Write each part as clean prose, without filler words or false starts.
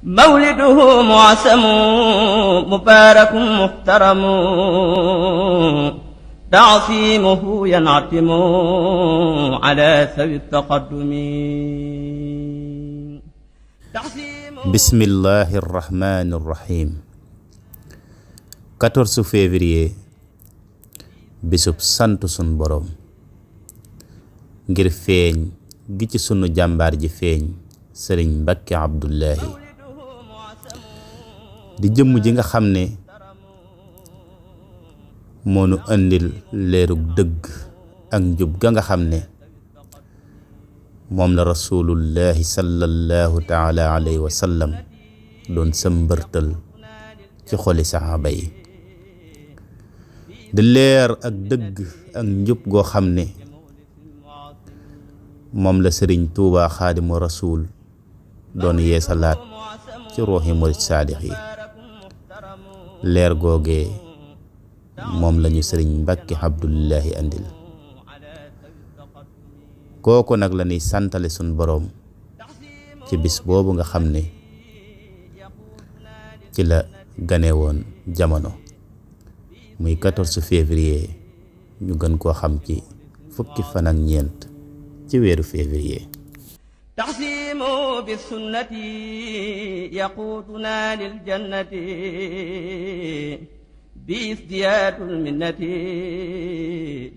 مولده معسم مبارك محترم تعصيمه ينعتم على ذوي التقدم. بسم الله الرحمن الرحيم. 14 février bisub sant sun borom ngir feeñ gi ci sunu jàmbaar ji feeñ sëriñ Mbàkke Abdullahi di jëmm ji nga xam ne moo nu andil leerug dëgg ak njub ga nga xam ne moom la rasulullahi sallallahu taala alayhi wa sallam doon sëmbërtal ci xoli saxaaba yi di leer ak dëgg ak njub goo xam ne moom la sëriñ Tuubaa xaadimu rasuul doon yeesalaat ci ruuxi murit saadix yi. leer googee moom lañu sëriñ Mbàkke Abdullahi andil kooku nag la ñuy santale sun boroom ci bis boobu nga xam ne ci la gane woon jamono muy 14 février ñu gën koo xam ci fukki fan ak ñeent ci weeru février. taxsimu bi sunnati yaquduna lil jannati bi izdiyaadul minnati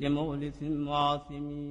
li muxlisin muasimi.